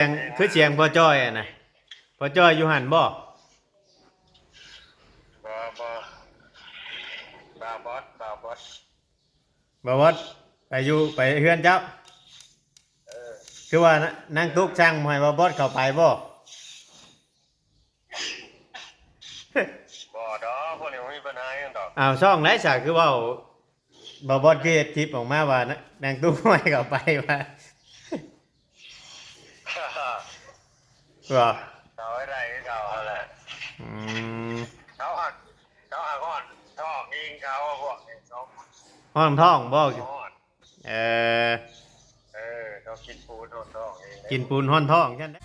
ຽງ ຄືສຽງພໍ່ຈ້ອຍຫັ້ນນະ? ພໍ່ຈ້ອຍຢູ່ຫັ້ນບໍ່? ບໍ່ ບໍ່ ບ່າວບອດ ບ່າວບອດ ບ່າວບອດ ໄປຢູ່ ໄປເຮືອນເຈົ້າ? ເອີ ຄືວ່ານະ ນາງຕຸກສັ່ງບໍ່ໃຫ້ບ່າວບອດເຂົ້າໄປບໍ່? ບໍ່ດອກ ພວກນີ້ບໍ່ມີບັນຫາຫຍັງດອກ. ອ້າວ ຊ່ອງໃດຊະ ຄືເວົ້າ ບ່າວບອດຄືເຮັດຄລິບອອກມາວ່ານະ ນາງຕຸກບໍ່ໃຫ້ເຂົ້າໄປວ່າ ບໍ່? ເຂົາໃຫ້ໄດ້ຄືເກົ່າຫັ້ນແຫຼະ. ອືມ ເຂົາຫາກ ເຂົາຫາກຮ້ອນທ້ອງເອງ ເຂົາພວກນີ້ ຮ້ອນທ້ອງບໍ່? ຮ້ອນ ເອີ ເອີ ເຂົາກິນປູນຮ້ອນທ້ອງເອງເດ້ ກິນປູນຮ້ອນທ້ອງຊັ້ນເດ້.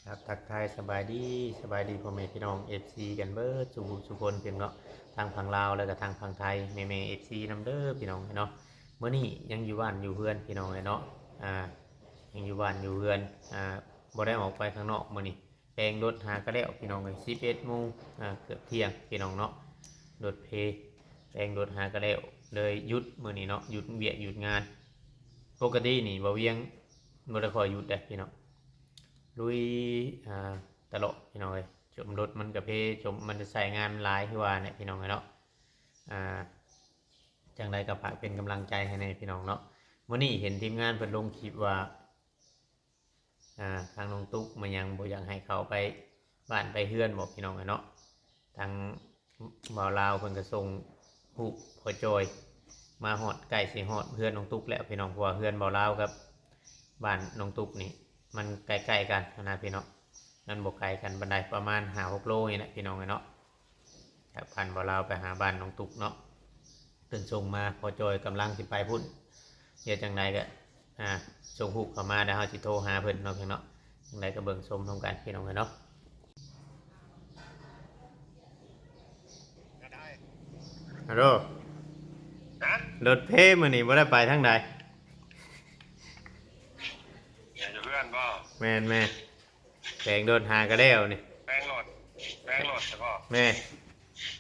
ຄັບ ທັກທາຍສະບາຍດີ ສະບາຍດີພໍ່ແມ່ພີ່ນ້ອງເອຟຊີກັນເບິດສູ່ຜູ້ສູ່ຄົນພີ່ນ້ອງເນາະ ທັງຝັ່ງລາວ ແລ້ວກໍທັງຝັ່ງໄທ ແມ່ໆເອຟຊີນຳເດີພີ່ນ້ອງເນາະ. ມື້ນີ້ຍັງຢູ່ບ້ານຢູ່ເຮືອນພີ່ນ້ອງເອີຍເນາະ ອ່າ ຍັງຢູ່ບ້ານຢູ່ເຮືອນ ອ່າ ບໍ່ໄດ້ອອກໄປຂ້າງນອກມື້ນີ້. ແປງລົດຫາກະແລ້ວພີ່ນ້ອງເອີຍ ສິບເອັດໂມງ ອ່າ ເກືອບທ່ຽງພີ່ນ້ອງເນາະ. ລົດເພ ແປງລົດຫາກະແລ້ວ ເລີຍຢຸດມື້ນີ້ເນາະ ຢຸດວຽກຢຸດງານ. ປົກກະຕິນີ້ບ່າວວຽງບໍ່ໄດ້ຄ່ອຍຢຸດເດ້ພີ່ນ້ອງ ລຸຍ ອ່າ ຕະຫຼອດພີ່ນ້ອງເອີຍ. ຊົມລົດມັນກະເພ ຊົມມັນຈະໃຊ້ງານຫຼາຍຄືວ່າແຫຼະພີ່ນ້ອງເອີຍເນາະ. ອ່າ ຈັ່ງໃດກໍຝາກເປັນກຳລັງໃຈໃຫ້ແດ່ພີ່ນ້ອງເນາະ. ມື້ນີ້ເຫັນທີມງານເພິ່ນລົງຄລິບວ່າ ອ່າ ທາງນ້ອງຕຸກມາຍັງບໍ່ຢາກໃຫ້ເຂົ້າໄປບ້ານໄປເຮືອນບໍພີ່ນ້ອງເອີຍເນາະ. ທາງບ່າວລາວເພິ່ນກໍສົ່ງຮູບພໍ່ຈ່ອຍມາຮອດ ໃກ້ຊິຮອດເຮືອນນ້ອງຕຸກແລ້ວພີ່ນ້ອງ ເພາະວ່າເຮືອນບ່າວລາວກັບບ້ານນ້ອງຕຸກນີ້ມັນໃກ້ໆກັນຫັ້ນນະພີ່ນ້ອງ ມັນບໍ່ໄກກັນປານໃດ ປະມານຫ້າຫົກໂລນີ້ແຫຼະພີ່ນ້ອງເອີຍເນາະ. ຈາກບ້ານບ່າວລາວໄປຫາບ້ານນ້ອງຕຸກເນາະ ເພິ່ນສົ່ງມາ ພໍ່ຈ່ອຍກຳລັງຊິໄປພຸ້ນ. ດຽວຈັ່ງໃດກໍ ອ່າ ສົ່ງຮູບເຂົ້າມາ ແລ້ວເຮົາຊິໂທຫາເພິ່ນເນາະ ພີ່ນ້ອງເນາະ. ຈັ່ງໃດກໍເບິ່ງຊົມນຳກັນພີ່ນ້ອງເອີຍເນາະ. ຮັລໂຫຼ ຮະ? ລົດເພມື້ນີ້ບໍ່ໄດ້ໄປທາງໃດ? ຢູ່ເຮືອນບໍ? ແມ່ນໆ ແປງລົດຫາກະແລ້ວນີ້ ແປງລົດ ແປງລົດຊະບໍ? ແມ່ນ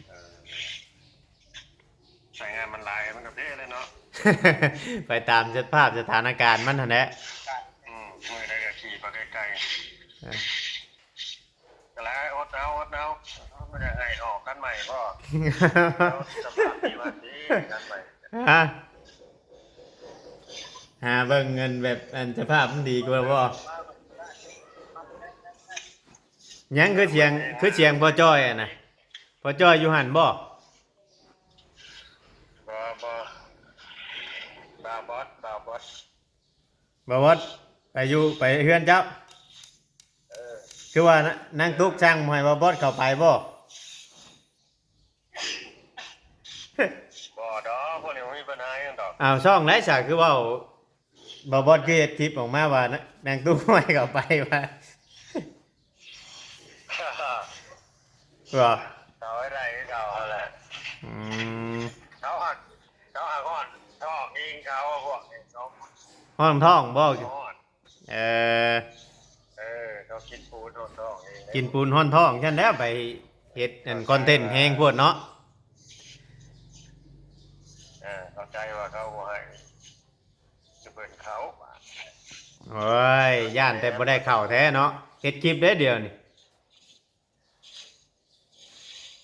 ເອີ ໃຊ້ງານມັນຫຼາຍ ມັນກະເພເລີຍເນາະ. ໄປຕາມສະພາບສະຖານະການມັນຫັ້ນແຫຼະ. ອືມ ມື້ໃດກໍຂີ່ໄປໄກໆ ເອີ ກໍລະອົດເອົາ ອົດເອົາ ບໍ່ຢາກໃຫ້ອອກຄັນໃໝ່ບໍ? ເອົາສະພາບນີ້ມາຕິ ຄັນໃໝ່ ຮະ? ຫາເບິ່ງເງິນແບບ ອັນ ສະພາບມັນດີກວ່າບໍ? ຫຍັງຄືສຽງ ຄືສຽງພໍ່ຈ້ອຍຫັ້ນນະ? ພໍ່ຈ້ອຍຢູ່ຫັ້ນບໍ? ບໍ່ ບໍ່ ບ່າວບອດ ບ່າວບອດ ບ່າວບອດ ໄປຢູ່ ໄປເຮືອນເຈົ້າ? ເອີ ຄືວ່ານະ ນາງຕຸກສັ່ງບໍ່ໃຫ້ບ່າວບອດເຂົ້າໄປບໍ? ບໍ່ດອກ ພວກນີ້ບໍ່ມີບັນຫາຫຍັງດອກ. ອ້າວ ຊ່ອງໃດຊະ ຄືເວົ້າ ບ່າວບອດຄືເຮັດຄລິບອອກມາວ່ານະ ນາງຕຸກບໍ່ໃຫ້ເຂົ້າໄປວ່າ ບໍ່? ເຂົາໃຫ້ໄດ້ຄືເກົ່າຫັ້ນແຫຼະ. ອືມ ເຂົາຫາກ ເຂົາຫາກຮ້ອນທ້ອງເອງ ເຂົາພວກນີ້ ຮ້ອນທ້ອງບໍ? ຮ້ອນ ເອີ ເອີ ເຂົາກິນປູນຮ້ອນທ້ອງເອງເດ້ ກິນປູນຮ້ອນທ້ອງຊັ້ນແລ້ວ ໄປເຮັດອັນຄອນເທັນແຮງໂພດເນາະ. ເອີ ເຂົ້າໃຈວ່າເຂົາບໍ່ໃຫ້ ຊິເບິ່ງເຂົາ. ໂອ້ຍ ຢ້ານແຕ່ບໍ່ໄດ້ເຂົ້າແທ້ເນາະ ເຮັດຄລິບເດ້ດຽວນີ້.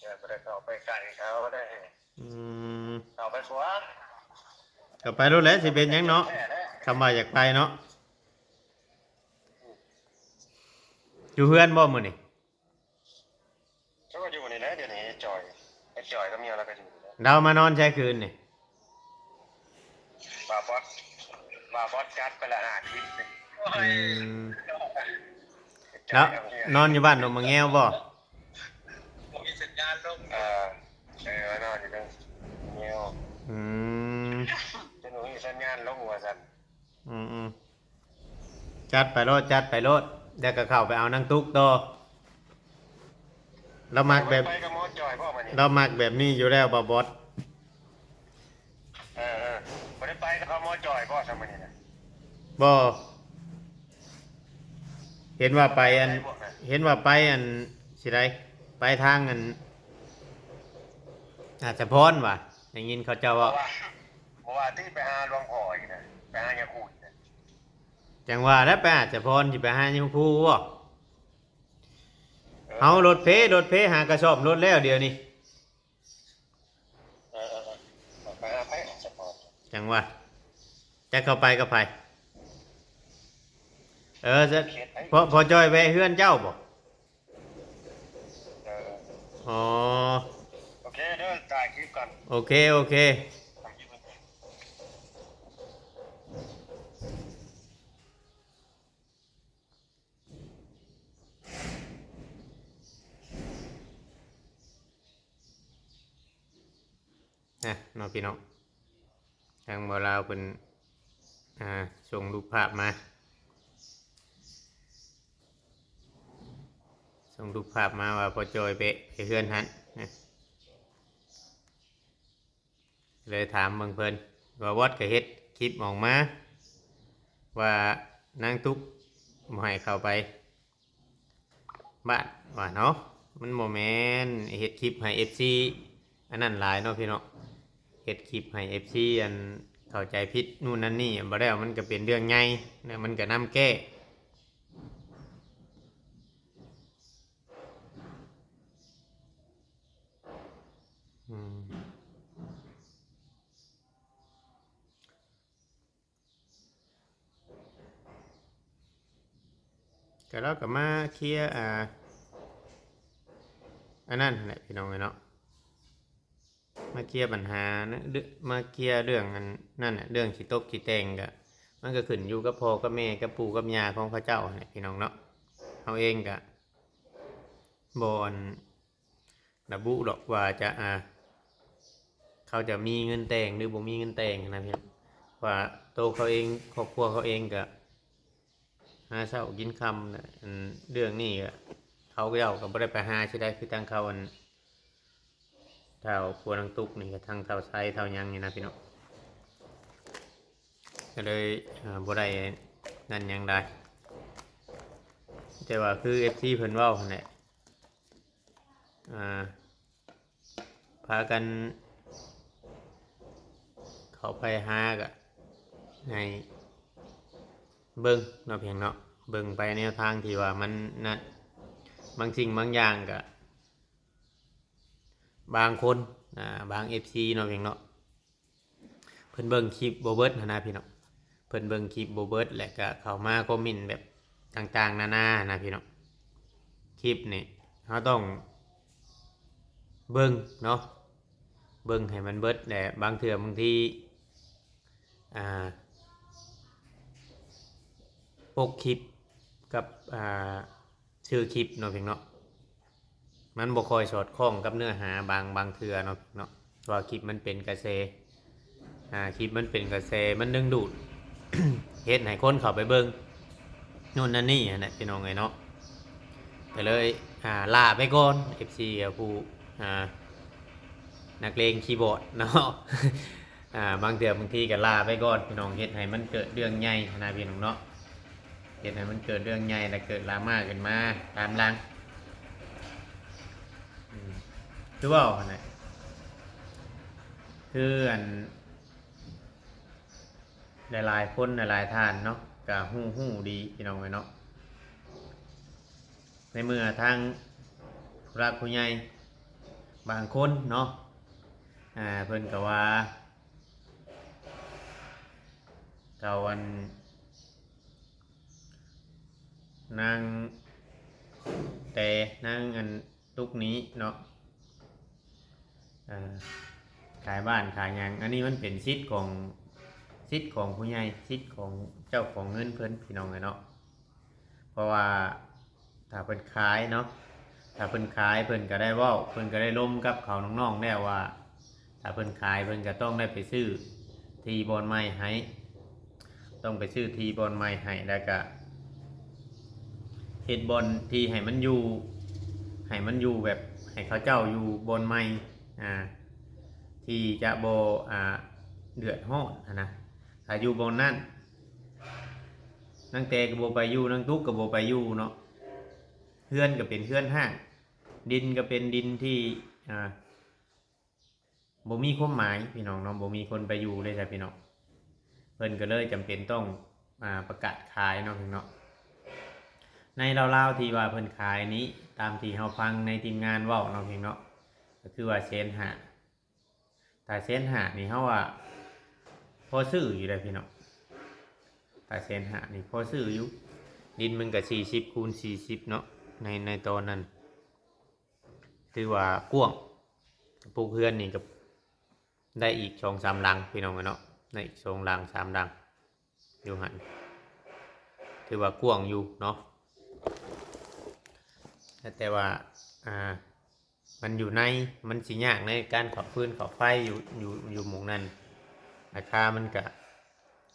ແຕ່ບໍ່ໄດ້ເຂົ້າໄປໃກ້ເຂົາເດ້. ອືມ ເຂົ້າໄປຂວາ ເຂົ້າໄປໂລດແຫຼະ ຊິເປັນຫຍັງເນາະ ແທ້ແຫຼະ ຄຳວ່າຢາກໄປເນາະ. ຢູ່ເຮືອນບໍ່ມື້ນີ້? ເຂົາກໍຢູ່ນີ້ແຫຼະ ດຽວນີ້ ໄອ້ຈ່ອຍ ໄອ້ຈ່ອຍກັບເມຍລາວກໍຢູ່ນີ້ແຫຼະ. ລາວມານອນໃສຄືນນີ້? ບ່າວບອດ ບ່າວບອດຈັດໄປລະຫ້າຄລິບນີ້. ອືມ ແລ້ວນອນຢູ່ບ້ານດົງມະແງວບໍ່? ບໍ່ມີສັນຍານລົງ. ເອີ ເອີ ນອນຢູ່ເທິງແງວ. ອືມ ຈົນບໍ່ມີສັນຍານລົງວ່າຊັ້ນ. ອືມໆ ຈັດໄປໂລດ ຈັດໄປໂລດ ແລ້ວກໍເຂົ້າໄປເອົານາງຕຸກຕໍ່. ລາວມັກແບບ ໄປກັບໝໍຈ່ອຍບໍ່ມື້ນີ້? ລາວມັກແບບນີ້ຢູ່ແລ້ວ ບ່າວບອດ. ເອີໆ ບໍ່ໄດ້ໄປກັບໝໍຈ່ອຍບໍ່ຊະມື້ນີ້ນະ? ບໍ່ ເຫັນວ່າໄປອັນ ເຫັນວ່າໄປອັນ ຊິໃດ ໄປທາງອັນ ອາດສະພອນວ່າ ໄດ້ຍິນເຂົາເຈົ້າເວົ້າ ເມື່ອວານນີ້ໄປຫາຫຼວງພໍ່ອີກນະ ໄປຫາຍາຄູອີກນະ ຈັ່ງວ່າແລ້ວ ໄປອາດສະພອນ ຊິໄປຫາຍາຄູບໍ່? ເອີ ເຮົາລົດເພ ລົດເພຫາກະສ້ອມລົດແລ້ວດຽວນີ້. ເອີໆ ໄປຫາໃຜສະເພາະ ຈັ່ງວ່າ ຈັກເຂົ້າໄປກັບໃຜ? ເອີ ຈະ ເຂດໃດ? ພໍ່ ພໍ່ຈ້ອຍແວະເຮືອນເຈົ້າບໍ່? ເອີ ອໍ ໂອເຄເດີ ຖ່າຍຄລິບກ່ອນ ໂອເຄ ໂອເຄ. ນະເນາະພີ່ນ້ອງ ທາງບ່າວລາວເພິ່ນ ອ່າ ສົ່ງຮູບພາບມາ ສົ່ງຮູບພາບມາວ່າພໍ່ຈ້ອຍໄປ ໄປເຮືອນຫັ້ນນະ. ເລີຍຖາມເບິ່ງເພິ່ນ ວ່າວອດກໍເຮັດຄລິບອອກມາ ວ່ານາງຕຸກບໍ່ໃຫ້ເຂົ້າໄປບ້ານວ່າເນາະ. ມັນບໍ່ແມ່ນເຮັດຄລິບໃຫ້ເອັຟຊີອັນນັ້ນຫຼາຍເນາະພີ່ນ້ອງ ເຮັດຄລິບໃຫ້ເອັຟຊີອັນເຂົ້າໃຈຜິດ ນູ້ນນັ້ນນີ້ ບໍ່ແລ້ວມັນກໍເປັນເລື່ອງໃຫຍ່ ແລ້ວມັນກໍນຳແກ້. ອືມ ກໍລາວກໍມາເຄຍ ອ່າ ອັນນັ້ນຫັ້ນແຫຼະພີ່ນ້ອງເອີຍເນາະ ມາເຄຍບັນຫາ ມາເຄຍເລື່ອງອັນນັ້ນແຫຼະ ເລື່ອງຊິຕົບຊິແຕ່ງ ກໍ ມັນກໍຂຶ້ນຢູ່ກັບພໍ່ກັບແມ່ ກັບປູ່ກັບຍ່າຂອງເຂົາເຈົ້າຫັ້ນແຫຼະພີ່ນ້ອງເນາະ. ເຮົາເອງກໍບໍ່ອັນ ລະບຸດອກວ່າຈະ ອ່າ ເຂົາຈະມີເງິນແຕ່ງ ຫຼື ບໍ່ມີເງິນແຕ່ງຫັ້ນນະພີ່ນ້ອງ ວ່າໂຕເຂົາເອງ ຄອບຄົວເຂົາເອງກະຫາເຊົ້າກິນຄ່ຳນະ. ອັນເລື່ອງນີ້ກະ ເຂົາເຈົ້າກະບໍ່ໄດ້ໄປຫາຊິໄດ້ ຄືທາງເຂົາ ອັນທ້າວຜົວນາງຕຸກນີ້ ກະທາງທ້າວໄຊ ທ້າວຫຍັງນີ້ນະພີ່ນ້ອງ ກະເລີຍ ອ່າ ບໍ່ໄດ້ນັ້ນຫຍັງຫຼາຍ ແຕ່ວ່າຄືເອັຟຊີເພິ່ນເວົ້າຫັ້ນແຫຼະ ອ່າ ພາກັນເຂົ້າໄປຫາກະໃຫ້ເບິ່ງເນາະ ພຽງເນາະ ເບິ່ງໄປແນວທາງທີ່ວ່າມັນນັ້ນ ບາງສິ່ງບາງຢ່າງກະ ບາງຄົນ ອ່າ ບາງເອັຟຊີເນາະ ພຽງເນາະ ເພິ່ນເບິ່ງຄລິບບໍ່ເບິດຫັ້ນນະພີ່ນ້ອງ ເພິ່ນເບິ່ງຄລິບບໍ່ເບິດ ແລ້ວກະເຂົ້າມາຄອມເມັນແບບຕ່າງໆນານານະພີ່ນ້ອງ. ຄລິບນີ້ເຮົາຕ້ອງເບິ່ງເນາະ ເບິ່ງໃຫ້ມັນເບິດ ແລະ ບາງເທື່ອບາງທີ ອ່າ ປົກຄລິບກັບ ອ່າ ຊື່ຄລິບເນາະ ພຽງເນາະ ມັນບໍ່ຄ່ອຍສອດຄ່ອງກັບເນື້ອຫາບາງ ບາງເທື່ອເນາະ ເນາະ ເພາະວ່າຄລິບມັນເປັນກະແສ ອ່າ ຄລິບມັນເປັນກະແສ ມັນດຶງດູດ ເຮັດໃຫ້ຄົນເຂົ້າໄປເບິ່ງ ໂນ່ນນັ້ນນີ້ຫັ້ນແຫຼະ ພີ່ນ້ອງເອີຍເນາະ. ກະເລີຍ ອ່າ ລາໄປກ່ອນ ເອັຟຊີ ຜູ້ ອ່າ ນັກເລງຄີບອດເນາະ ອ່າ ບາງເທື່ອບາງທີກໍລາໄປກ່ອນ ພີ່ນ້ອງ ເຮັດໃຫ້ມັນເກີດເລື່ອງໃຫຍ່ຫັ້ນນະ ພີ່ນ້ອງເນາະ ເຮັດໃຫ້ມັນເກີດເລື່ອງໃຫຍ່ ແລະ ເກີດດຣາມາຂຶ້ນມາຕາມຫຼັງ. ອືມ ຄືເວົ້າຫັ້ນແຫຼະ ຄືອັນ ຫຼາຍໆຄົນ ຫຼາຍໆທ່ານເນາະ ກໍຮູ້ ຮູ້ດີ ພີ່ນ້ອງເອີຍເນາະ ໃນເມື່ອທາງຜູ້ຫຼັກຜູ້ໃຫຍ່ບາງຄົນເນາະ ອ່າ ເພິ່ນກໍວ່າ ເຂົາ ອັນ ນາງແຕ່ ນາງ ອັນ ຕຸກນີ້ເນາະ ອ່າ ຂາຍບ້ານຂາຍຫຍັງ ອັນນີ້ມັນເປັນສິດຂອງ ສິດຂອງຜູ້ໃຫຍ່ ສິດຂອງເຈົ້າຂອງເງິນເພິ່ນ ພີ່ນ້ອງເອີຍເນາະ. ເພາະວ່າຖ້າເພິ່ນຂາຍເນາະ ຖ້າເພິ່ນຂາຍ ເພິ່ນກໍໄດ້ເວົ້າ ເພິ່ນກໍໄດ້ລົມກັບເຂົານ້ອງໆແລ້ວວ່າ ຖ້າເພິ່ນຂາຍ ເພິ່ນກໍຕ້ອງໄດ້ໄປຊື້ທີ່ບ່ອນໃໝ່ໃຫ້ ຕ້ອງໄປຊື້ທີ່ບ່ອນໃໝ່ໃຫ້ ແລ້ວກະເຮັດບ່ອນທີ່ໃຫ້ມັນຢູ່ ໃຫ້ມັນຢູ່ແບບໃຫ້ເຂົາເຈົ້າຢູ່ບ່ອນໃໝ່ ອ່າ ທີ່ຈະບໍ່ ອ່າ ເດືອດຮ້ອນຫັ້ນນະ. ຖ້າຢູ່ບ່ອນນັ້ນ ນາງແຕ່ກໍບໍ່ໄປຢູ່ ນາງຕຸກກໍບໍ່ໄປຢູ່ເນາະ ເຮືອນກໍເປັນເຮືອນຮ້າງ ດິນກໍເປັນດິນທີ່ ອ່າ ບໍ່ມີຄວາມໝາຍພີ່ນ້ອງເນາະ, ບໍ່ມີຄົນໄປຢູ່ເດ້ຊະພີ່ນ້ອງ. ເພິ່ນກໍເລີຍຈຳເປັນຕ້ອງ ອ່າ ປະກາດຂາຍເນາະພີ່ນ້ອງເນາະ. ໃນລາວໆທີ່ວ່າເພິ່ນຂາຍນີ້ ຕາມທີ່ເຮົາຟັງໃນທີມງານເວົ້າເນາະພີ່ນ້ອງເນາະ ກໍຄືວ່າແສນຫ້າ. ຖ້າແສນຫ້ານີ້ ເຮົາວ່າພໍຊື້ຢູ່ເດ້ພີ່ນ້ອງ, ຖ້າແສນຫ້ານີ້ພໍຊື້ຢູ່. ດິນມັນກໍສີ່ສິບຄູນສີ່ສິບເນາະ ໃນ ໃນຕອນນັ້ນ ຖືວ່າກວ້າງ. ປູກເຮືອນນີ້ກໍໄດ້ອີກສອງສາມຫຼັງພີ່ນ້ອງເອີຍເນາະ, ໄດ້ອີກສອງຫຼັງສາມຫຼັງຢູ່ຫັ້ນ ຖືວ່າກວ້າງຢູ່ເນາະ. ແຕ່ວ່າ ອ່າ ມັນຢູ່ໃນ ມັນຊິຍາກໃນການເຂົ້າຟືນເຂົ້າໄຟຢູ່ ຢູ່ ຢູ່ໝ່ອງນັ້ນ, ລາຄາມັນກະ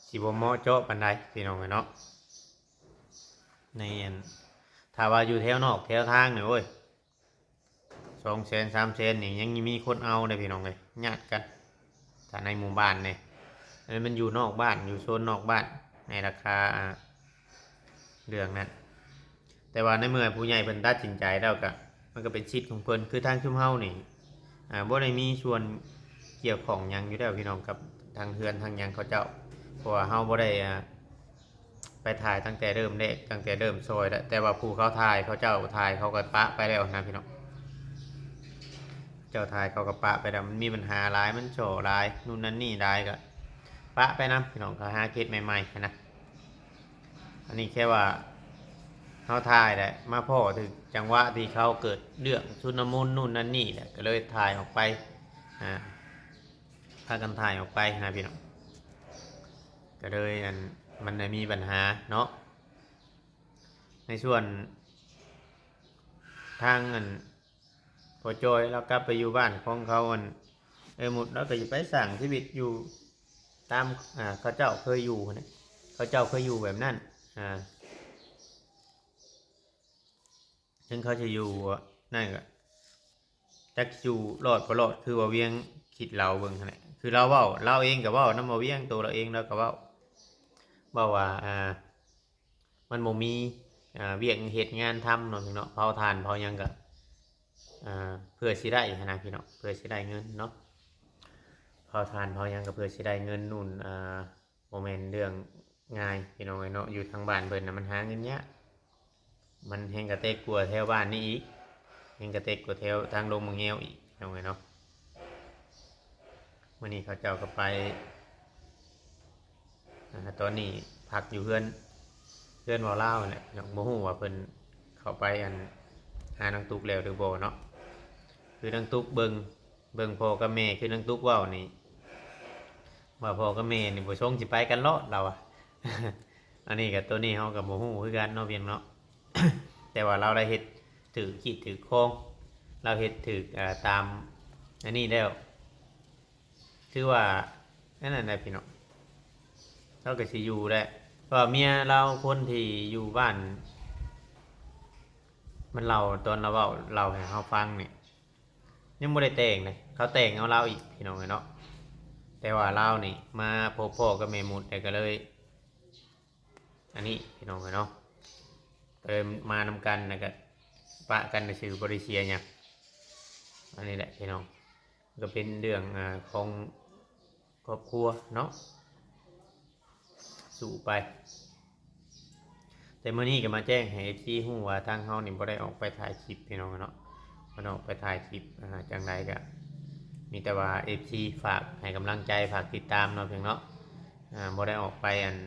ຊິບໍ່ເໝາະເຈາະປານໃດພີ່ນ້ອງເອີຍເນາະ. ໃນອັນ ຖ້າວ່າຢູ່ແຖວນອກແຖວທາງນີ້ ໂອ້ຍ ສອງແສນ ສາມແສນນີ້ ຍັງມີຄົນເອົາເດ້ພີ່ນ້ອງເອີຍ, ຍາດກັນ. ຖ້າໃນໝູ່ບ້ານນີ້ ອັນນີ້ມັນຢູ່ນອກບ້ານ ຢູ່ໂຊນນອກບ້ານ ໃນລາຄາ ອ່າ ເລື່ອງນັ້ນ. ແຕ່ວ່າໃນເມື່ອຜູ້ໃຫຍ່ເພິ່ນຕັດສິນໃຈແລ້ວ ກະ ມັນກໍເປັນສິດຂອງເພິ່ນ. ຄືທາງຊຸມເຮົານີ້ ອ່າ ບໍ່ໄດ້ມີສ່ວນກ່ຽວຂ້ອງຫຍັງຢູ່ແລ້ວພີ່ນ້ອງ ກັບທາງເຮືອນທາງຫຍັງເຂົາເຈົ້າ, ເພາະວ່າເຮົາບໍ່ໄດ້ ອ່າ ໄປຖ່າຍຕັ້ງແຕ່ເລີ່ມແລກ ຕັ້ງແຕ່ເລີ່ມຊອຍແລ້ວ. ແຕ່ວ່າຜູ້ເຂົາຖ່າຍ ເຂົາເຈົ້າຖ່າຍ ເຂົາກໍປະໄປແລ້ວນະພີ່ນ້ອງ, ເຈົ້າຖ່າຍ ເຂົາກໍປະໄປແລ້ວ. ມັນມີບັນຫາຫຼາຍ ມັນສໍ້ຫຼາຍ ນູ່ນນັ້ນນີ້ຫຼາຍ ກໍປະໄປນຳພີ່ນ້ອງ, ເຂົາຫາເຮັດໃໝ່ໆຫັ້ນນະ. ອັນນີ້ແຄ່ວ່າເຮົາຖ່າຍແຫຼະ ມາພໍ້ຖືກຈັງຫວະທີ່ເຂົາເກີດເລື່ອງຊຸນລະມຸນນູ່ນນັ້ນນີ້ແຫຼະ ກໍເລີຍຖ່າຍອອກໄປ ອ່າ ພາກັນຖ່າຍອອກໄປນະພີ່ນ້ອງ, ກໍເລີຍ ອັນ ມັນໄດ້ມີບັນຫາເນາະ. ໃນສ່ວນທາງ ອັນ ພໍ່ຈ່ອຍລາວກັບໄປຢູ່ບ້ານຂອງເຂົາ ອັນ ເອີ ມຸດລາວກໍຊິໄປສ້າງຊີວິດຢູ່ຕາມ ອ່າ ເຂົາເຈົ້າເຄີຍຢູ່ຫັ້ນແຫຼະ, ເຂົາເຈົ້າເຄີຍຢູ່ແບບນັ້ນ ອ່າ ເຖິງເຂົາຈະຢູ່ນັ້ນກໍຈັກຢູ່ລອດບໍ່ລອດ ຄືວ່າວຽງຄິດລາວເບິ່ງຫັ້ນແຫຼະ. ຄືລາວເວົ້າ ລາວເອງກໍເວົ້ານຳບ່າວຽງ ໂຕລາວເອງລາວກໍເວົ້າ ເວົ້າວ່າ ອ່າ ມັນບໍ່ມີ ອ່າ ວຽກເຮັດງານທຳເນາະ ເນາະ, ເຜົາຖ່ານເຜົາຫຍັງກໍ ອ່າ ເພື່ອຊິໄດ້ຫັ້ນນະພີ່ນ້ອງ, ເພື່ອຊິໄດ້ເງິນເນາະ, ເຜົາຖ່ານເຜົາຫຍັງກໍເພື່ອຊິໄດ້ເງິນນູ່ນ ອ່າ ບໍ່ແມ່ນເລື່ອງງ່າຍພີ່ນ້ອງເອີຍເນາະ. ຢູ່ທາງບ້ານເພິ່ນນະ ມັນຫາເງິນຍາກ, ມັນແຮງກະເຕັກກວ່າແຖວບ້ານນີ້ອີກ, ແຮງກະເຕັກກວ່າແຖວທາງດົງໝາກງຽວອີກພີ່ນ້ອງເອີຍເນາະ. ມື້ນີ້ເຂົາເຈົ້າກໍໄປ ອ່າ ຕອນນີ້ພັກຢູ່ເຮືອນ ເຮືອນເວົ້າລາວນັ້ນແຫຼະ, ຍັງບໍ່ຮູ້ວ່າເພິ່ນເຂົ້າໄປ ອັນ ຫານາງຕຸກແລ້ວຫຼືບໍ່ເນາະ. ຄືນາງຕຸກເບິ່ງ ເບິ່ງພໍ່ກັບແມ່ ຄືນາງຕຸກເວົ້ານີ້ ວ່າພໍ່ກັບແມ່ນີ້ບໍ່ຊົງຊິໄປກັນລອດ ລາວວ່າ. ອັນນີ້ກໍຕົວນີ້ເຮົາກໍບໍ່ຮູ້ຄືກັນເນາະ ພຽງເນາະ, ແຕ່ວ່າລາວໄດ້ເຮັດຖືກຮີດຖືກຄອງ ລາວເຮັດຖືກ ອ່າ ຕາມອັນນີ້ແລ້ວ ຖືວ່າອັນນັ້ນແຫຼະພີ່ນ້ອງ, ລາວກໍຊິຢູ່ແຫຼະ. ເພາະວ່າເມຍລາວຄົນທີ່ຢູ່ບ້ານ ມັນເລົ່າ ຕອນລາວເວົ້າ ເລົ່າໃຫ້ເຮົາຟັງນີ້ ຍັງບໍ່ໄດ້ແຕ່ງເດ້, ເຂົາແຕ່ງເອົາລາວອີກພີ່ນ້ອງເອີຍເນາະ. ແຕ່ວ່າລາວນີ້ມາພົບພໍ້ກັບແມ່ມຸດ ແລ້ວກໍເລີຍ ອັນນີ້ພີ່ນ້ອງເອີຍເນາະ, ກໍເລີຍມານຳກັນ ແລ້ວກໍປະກັນຊື່ໆ ບໍ່ໄດ້ເສຍຫຍັງ. ອັນນີ້ແຫຼະພີ່ນ້ອງ ກໍເປັນເລື່ອງ ອ່າ ຂອງຄອບຄົວເນາະ, ສູ້ໄປ. ແຕ່ມື້ນີ້ກໍມາແຈ້ງໃຫ້ເອັຟຊີຮູ້ວ່າ ທາງເຮົານີ້ບໍ່ໄດ້ອອກໄປຖ່າຍຄລິບພີ່ນ້ອງເນາະ, ບໍ່ໄດ້ອອກໄປຖ່າຍຄລິບ ອ່າ ຈັ່ງໃດກໍມີແຕ່ວ່າເອັຟຊີຝາກໃຫ້ກຳລັງໃຈ ຝາກຕິດຕາມເນາະ ພຽງເນາະ. ອ່າ ບໍ່ໄດ້ອອກໄປ ອັນ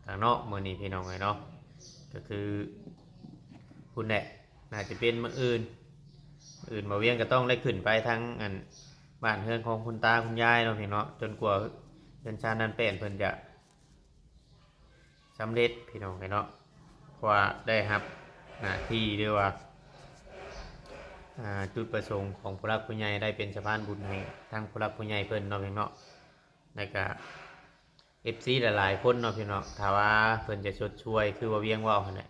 ທາງນອກມື້ນີ້ພີ່ນ້ອງເອີຍເນາະ, ກໍຄືພຸ້ນແຫຼະ ໜ້າຈະເປັນມື້ອື່ນ, ມື້ອື່ນບ່າວວຽງກໍຕ້ອງໄດ້ຂຶ້ນໄປທາງ ອັນ ບ້ານເຮືອນຂອງຄຸນຕາຄຸນຍາຍເນາະ ພຽງເນາະ, ຈົນກວ່າເຮືອນຊານນັ້ນແປ້ນເພິ່ນຈະ ສຳເລັດພີ່ນ້ອງເອີຍເນາະ. ເພາະວ່າໄດ້ຮັບໜ້າທີ່ ຫຼືວ່າ ອ່າ ຈຸດປະສົງຂອງຜູ້ຫຼັກຜູ້ໃຫຍ່ ໄດ້ເປັນສະພານບຸນໃຫ້ທາງຜູ້ຫຼັກຜູ້ໃຫຍ່ເພິ່ນເນາະ ພຽງເນາະ. ແລ້ວກະເອັຟຊີຫຼາຍໆຄົນເນາະ ພຽງເນາະ, ຖ້າວ່າເພິ່ນຈະຊົດຊ່ວຍຄືວ່າວຽງເວົ້າຫັ້ນແຫຼະ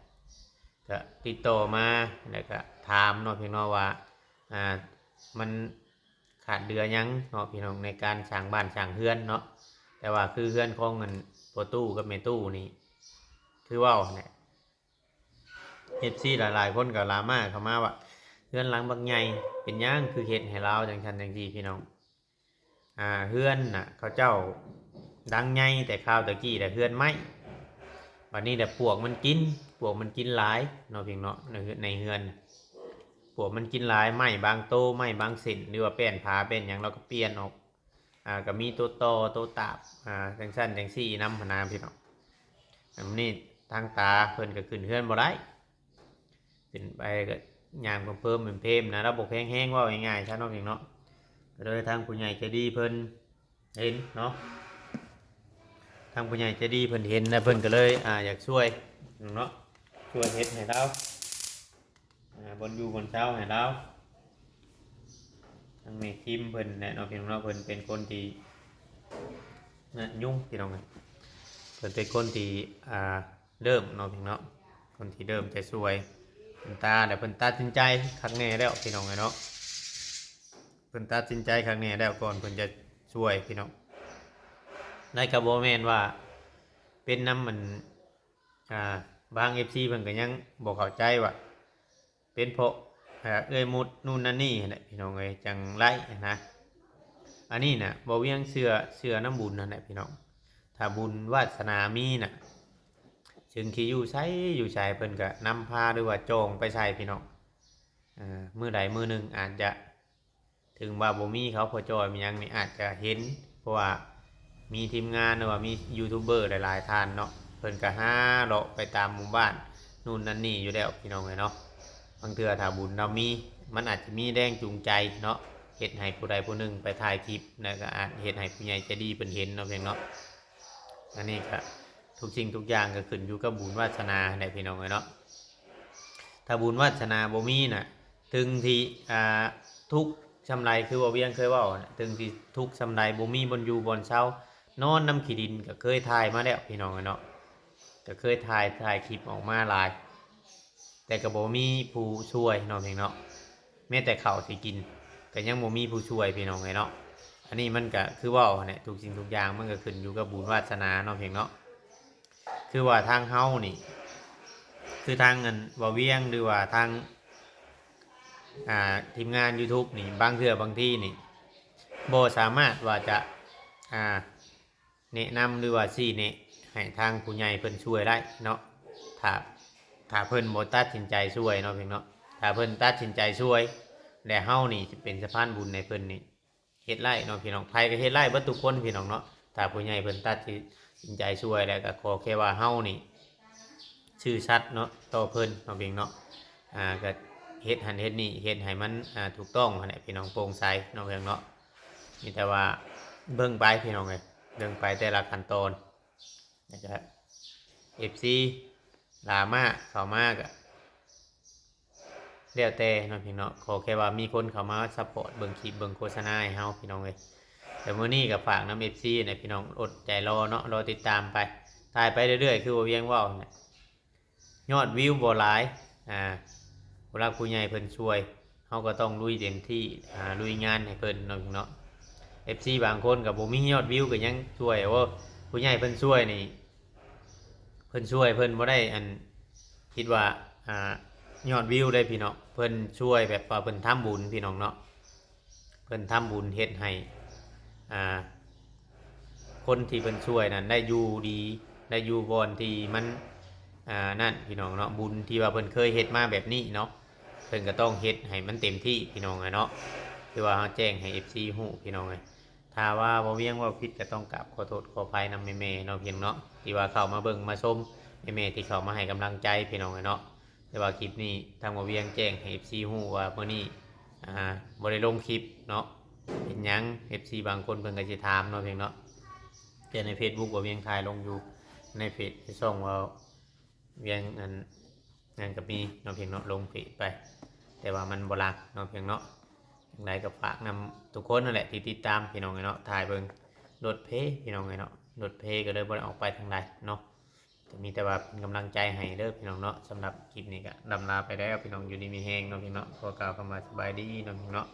ກະຕິດຕໍ່ມາ ແລ້ວກະຖາມເນາະ ພຽງເນາະ ວ່າ ອ່າ ມັນ ຂາດເຫຼືອຫຍັງເນາະ ພີ່ນ້ອງ ໃນການສ້າງບ້ານສ້າງເຮືອນເນາະ. ແຕ່ວ່າຄືເຮືອນຂອງ ອັນ ພໍ່ຕູ້ກັບແມ່ຕູ້ນີ້ ຄືເວົ້າຫັ້ນແຫຼະ ເອັຟຊີຫຼາຍໆຄົນກໍລາມາເຂົ້າມາວ່າ ເຮືອນຫຼັງບັກໃຫຍ່ ເປັນຫຍັງຄືເຮັດໃຫ້ລາວຈັ່ງຊັ້ນຈັ່ງຊີ້ພີ່ນ້ອງ. ອ່າ ເຮືອນນະເຂົາເຈົ້າຫຼັງໃຫຍ່ ແຕ່ຄາວຕະກີ້ນະເຮືອນໄມ້ ບັດນີ້ນະປວກມັນກິນ ປວກມັນກິນຫຼາຍເນາະ ພີ່ນ້ອງເນາະ ໃນເຮືອນ ໃນເຮືອນ ປວກມັນກິນຫຼາຍ ໄມ້ບາງໂຕ ໄມ້ບາງເສັ້ນ ຫຼືວ່າແປ້ນຜາແປ້ນຫຍັງ ລາວກໍປ່ຽນອອກ ອ່າ ກໍມີໂຕຕໍ່ໂຕຕາບ ອ່າ ຈັ່ງຊັ້ນຈັ່ງຊີ້ນຳຫັ້ນນະພີ່ນ້ອງ. ອັນນີ້ທາງຕາເພິ່ນກໍຂຶ້ນເຮືອນບໍ່ໄດ້ ຂຶ້ນໄປກໍຍ່າງເພີມໆເພມໆນະ ລາວບໍ່ແຂງແຮງ ເວົ້າງ່າຍໆຊະເນາະ ພີ່ນ້ອງເນາະ. ກໍເລີຍທາງຜູ້ໃຫຍ່ໃຈດີເພິ່ນເຫັນເນາະ ທາງຜູ້ໃຫຍ່ໃຈດີເພິ່ນເຫັນ ແລ້ວເພິ່ນກໍເລີຍ ອ່າ ຢາກຊ່ວຍເນາະ ຊ່ວຍເຮັດໃຫ້ລາວ ອ່າ ບ່ອນຢູ່ບ່ອນເຊົາໃຫ້ລາວ. ທາງແມ່ຄິມເພິ່ນແຫຼະເນາະ ພີ່ນ້ອງເນາະ ເພິ່ນເປັນຄົນທີ່ນະ ຫຍຸ້ງ ພີ່ນ້ອງເອີຍ ເພິ່ນເປັນຄົນທີ່ ອ່າ ເລີ່ມເນາະ ພີ່ນ້ອງເນາະ ຄົນທີ່ເລີ່ມຈະຊ່ວຍເພິ່ນຕາ ແລ້ວເພິ່ນຕັດສິນໃຈຄັກແນ່ແລ້ວ ພີ່ນ້ອງເອີຍເນາະ ເພິ່ນຕັດສິນໃຈຄັກແນ່ແລ້ວ ກ່ອນເພິ່ນຈະຊ່ວຍ ພີ່ນ້ອງ. ແລະກໍບໍ່ແມ່ນວ່າເປັນນຳ ອັນ ອ່າ ບາງເອັຟຊີເພິ່ນກໍຍັງບໍ່ເຂົ້າໃຈວ່າ ເປັນເພາະ ເອີ ເອື້ອຍມຸດ ນູ່ນນັ້ນນີ້ຫັ້ນແຫຼະ ພີ່ນ້ອງເອີຍ ຈັ່ງໄດ້ຫັ້ນນະ. ອັນນີ້ນະ ບໍ່ວຽງເຊື່ອ ເຊື່ອນຳບຸນຫັ້ນແຫຼະ ພີ່ນ້ອງ. ຖ້າບຸນວາສະໜາມີນະ ເຊິ່ງຊິຢູ່ໃສຢູ່ໃສ ເພິ່ນກໍນຳພາ ຫຼືວ່າຈອງໄປໃສ່ ພີ່ນ້ອງ. ເອີ ມື້ໃດມື້ໜຶ່ງອາດຈະ ເຖິງວ່າບໍ່ມີເຂົາ ພໍ່ຈ້ອຍມີຫຍັງນີ້ ອາດຈະເຫັນ ເພາະວ່າມີທີມງານ ຫຼືວ່າມີຢູທູບເບີຫຼາຍໆທ່ານເນາະ ເພິ່ນກໍຫາເລາະໄປຕາມໝູ່ບ້ານ ນູ່ນນັ້ນນີ້ຢູ່ແລ້ວ ພີ່ນ້ອງເອີຍເນາະ. ບາງເທື່ອຖ້າບຸນລາວມີ ມັນອາດຈະມີແຮງຈູງໃຈເນາະ ເຮັດໃຫ້ຜູ້ໃດຜູ້ໜຶ່ງໄປຖ່າຍຄລິບ ແລ້ວກໍອາດເຮັດໃຫ້ຜູ້ໃຫຍ່ໃຈດີເພິ່ນເຫັນເນາະ ພີ່ນ້ອງເນາະ. ອັນນີ້ກໍທຸກສິ່ງທຸກຢ່າງກໍຂຶ້ນຢູ່ກັບບຸນວາສະໜາແຫຼະ ພີ່ນ້ອງເອີຍເນາະ. ຖ້າບຸນວາສະໜາບໍ່ມີນະ ເຖິງທີ່ ອ່າ ທຸກສ່ຳໃດ ຄືວ່າວຽງເຄີຍເວົ້ານະ ເຖິງທີ່ທຸກສ່ຳໃດ ບໍ່ມີບ່ອນຢູ່ບ່ອນເຊົາ ນອນນຳຂີ້ດິນ ກໍເຄີຍຖ່າຍມາແລ້ວ ພີ່ນ້ອງເອີຍເນາະ ກໍເຄີຍຖ່າຍ ຖ່າຍຄລິບອອກມາຫຼາຍ ແຕ່ກໍບໍ່ມີຜູ້ຊ່ວຍເນາະ ພີ່ນ້ອງເນາະ. ແມ້ແຕ່ເຂົ້າຊິກິນ ກໍຍັງບໍ່ມີຜູ້ຊ່ວຍ ພີ່ນ້ອງເອີຍເນາະ. ອັນນີ້ມັນກໍຄືເວົ້າຫັ້ນແຫຼະ ທຸກສິ່ງທຸກຢ່າງມັນກໍຂຶ້ນຢູ່ກັບບຸນວາສະໜາເນາະ ພີ່ນ້ອງເນາະ. ຄືວ່າທາງເຮົານີ້ ຄືທາງ ອັນ ບ່າວວຽງ ຫຼືວ່າທາງ ອ່າ ທີມງານຢູທູບນີ້ ບາງເທື່ອບາງທີນີ້ ບໍ່ສາມາດວ່າຈະ ອ່າ ແນະນຳ ຫຼືວ່າຊີ້ແນະໃຫ້ທາງຜູ້ໃຫຍ່ເພິ່ນຊ່ວຍໄດ້ເນາະ ຖ້າ ຖ້າເພິ່ນບໍ່ຕັດສິນໃຈຊ່ວຍເນາະ ພີ່ນ້ອງເນາະ. ຖ້າເພິ່ນຕັດສິນໃຈຊ່ວຍ ແລະເຮົານີ້ຈະເປັນສະພານບຸນໃຫ້ເພິ່ນນີ້ ເຮັດໄດ້ເນາະ ພີ່ນ້ອງ. ໃຜກໍເຮັດໄດ້ເບິດທຸກຄົນ ພີ່ນ້ອງເນາະ ຖ້າຜູ້ໃຫຍ່ເພິ່ນຕັດສິນໃຈຊ່ວຍ ແລ້ວກໍຂໍແຄ່ວ່າເຮົານີ້ຊື່ສັດເນາະ ຕໍ່ເພິ່ນເນາະ ພີ່ນ້ອງເນາະ. ອ່າ ກໍເຮັດຫັ້ນເຮັດນີ້ ເຮັດໃຫ້ມັນ ອ່າ ຖືກຕ້ອງຫັ້ນແຫຼະ ພີ່ນ້ອງ ໂປ່ງໃສເນາະ ພີ່ນ້ອງເນາະ. ມີແຕ່ວ່າເບິ່ງໄປ ພີ່ນ້ອງເອີຍ ເບິ່ງໄປແຕ່ລະຂັ້ນຕອນ ແລ້ວກໍເອັຟຊີດຣາມາເຂົ້າມາກໍ ແລ້ວແຕ່ເນາະ ພີ່ນ້ອງເນາະ. ຂໍແຄ່ວ່າມີຄົນເຂົ້າມາຊັບພອດເບິ່ງຄລິບເບິ່ງໂຄສະນາໃຫ້ເຮົາ ພີ່ນ້ອງເອີຍ. ແຕ່ມື້ນີ້ກໍຝາກນຳເອັຟຊີນະ ພີ່ນ້ອງ ອົດໃຈລໍເນາະ ລໍຕິດຕາມໄປ ຖ່າຍໄປເລື້ອຍໆ ຄືວ່າວຽງເວົ້າຫັ້ນແຫຼະ. ຍອດວິວບໍ່ຫຼາຍ ອ່າ ຜູ້ຫຼັກຜູ້ໃຫຍ່ເພິ່ນຊ່ວຍ ເຮົາກໍຕ້ອງລຸຍເຕັມທີ່ ອ່າ ລຸຍງານໃຫ້ເພິ່ນເນາະ ພີ່ນ້ອງເນາະ. ເອັຟຊີບາງຄົນກໍບໍ່ມີຍອດວິວກໍຍັງຊ່ວຍ ໂອ້ ຜູ້ໃຫຍ່ເພິ່ນຊ່ວຍນີ້ ເພິ່ນຊ່ວຍ ເພິ່ນບໍ່ໄດ້ ອັນ ຄິດວ່າ ອ່າ ຍອດວິວເດ້ ພີ່ນ້ອງ. ເພິ່ນຊ່ວຍແບບວ່າເພິ່ນທຳບຸນ ພີ່ນ້ອງເນາະ. ເພິ່ນທຳບຸນເຮັດໃຫ້ ອ່າ ຄົນທີ່ເພິ່ນຊ່ວຍນັ້ນໄດ້ຢູ່ດີ ໄດ້ຢູ່ບ່ອນທີ່ມັນ ອ່າ ນັ້ນ ພີ່ນ້ອງເນາະ. ບຸນທີ່ວ່າເພິ່ນເຄີຍເຮັດມາແບບນີ້ເນາະ ເພິ່ນກໍຕ້ອງເຮັດໃຫ້ມັນເຕັມທີ່ ພີ່ນ້ອງເອີຍເນາະ. ຄືວ່າເຮົາແຈ້ງໃຫ້ເອັຟຊີຮູ້ ພີ່ນ້ອງເອີຍ. ຖ້າວ່າບໍ່ວຽງເວົ້າຜິດ ກໍຕ້ອງກາບຂໍໂທດຂໍອະໄພນຳແມ່ໆເນາະ ພີ່ນ້ອງເນາະ ທີ່ວ່າເຂົ້າມາເບິ່ງມາຊົມ ແມ່ໆທີ່ເຂົ້າມາໃຫ້ກຳລັງໃຈ ພີ່ນ້ອງເອີຍເນາະ. ແຕ່ວ່າຄລິບນີ້ທາງບໍ່ວຽງແຈ້ງໃຫ້ເອັຟຊີຮູ້ວ່າມື້ນີ້ ອ່າ ບໍ່ໄດ້ລົງຄລິບເນາະ. ເປັນຫຍັງ ເອັຟຊີບາງຄົນເພິ່ນກໍຊິຖາມເນາະ ພີ່ນ້ອງເນາະ. ແຕ່ໃນເຟສບຸກບໍ່ວຽງຖ່າຍລົງຢູ່ໃນເຟສໃນຊ່ອງວ່າວຽງ ອັນ ນັ້ນກໍມີເນາະ ພີ່ນ້ອງເນາະ ລົງເຟສໄປ ແຕ່ວ່າມັນບໍ່ຫຼັງເນາະ ພີ່ນ້ອງເນາະ. ຈັ່ງໃດກໍຝາກນຳທຸກຄົນນັ້ນແຫຼະທີ່ຕິດຕາມ ພີ່ນ້ອງເອີຍເນາະ. ຖ່າຍເບິ່ງລົດເພ ພີ່ນ້ອງເອີຍເນາະ ລົດເພກໍເລີຍບໍ່ໄດ້ອອກໄປທາງໃດເນາະ. ກໍມີແຕ່ວ່າເປັນກຳລັງໃຈໃຫ້ເດີ ພີ່ນ້ອງເນາະ. ສຳລັບຄລິບນີ້ກໍລ່ຳລາໄປແລ້ວ ພີ່ນ້ອງ ຢູ່ດີມີແຮງເນາະ ພີ່ນ້ອງເນາະ. ຂໍກ່າວຄຳວ່າສະບາຍດີເນາະ ພີ່ນ້ອງເນາະ.